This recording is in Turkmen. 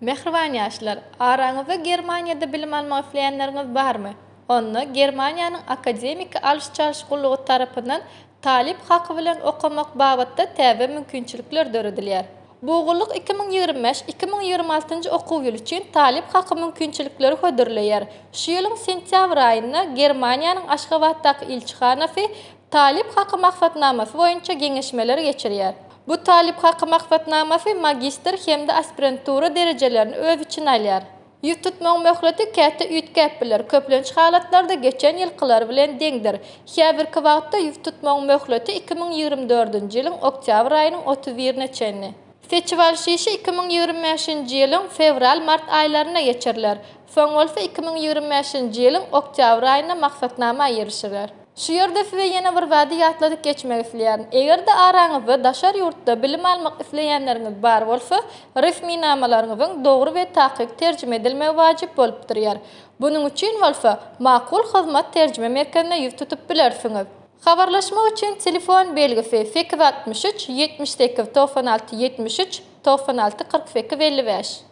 Mähriban ýaşlar, araňyzda Germaniýada bilim almak isleýänleriňiz barmy? Onda Germaniýanyň Akademiki alyş-çalyş gullugy tarapyndan talyp haky bilen okamak babatda täze mümkinçilikler döredilýär. Bu gulluk 2025, 2026-njy okuw ýyly üçin talyp haky mümkinçilikleri hödürleýär. Şu ýylyň sentýabr aýynda Germaniýanyň Aşgabatdaky ilçihanasy Talyp haky maksatnamasy boýunça geňeşmeler geçirýär. Bu talyp haky maksatnamasy magistr hem-de aspirantura derejelerini öz içine alýar. Ýüz tutmagyň möhleti käte üýtgäp biler, köplenç halatlarda geçen ýylkylar bilen deňdir. Häzirki wagtda ýüz tutmagyň möhleti 2024-nji ýylyň oktýabr aýynyň 31-ine çenli. Seçip alyş işi 2025-nji ýylyň fewral-mart aýlarynda geçiriler. Soň bolsa 2025-nji ýylyň oktýabr aýynda maksatnama girişiler. Şu ýerde size ýene bir zady ýatladyp geçmek isleýärin. Eger-de araňyzda daşary ýurtda bilim almak isleýänleriňiz bar bolsa, resminamalaryňyzyň dogry we takyk terjime edilmegi wajyp bolup durýar. Bunuň üçin bolsa, Makul Hyzmat terjime merkezine ýüz tutup bilersiňiz. Habarlaşmak üçin telefon belgisi, 863 78 96 73 96 48 55.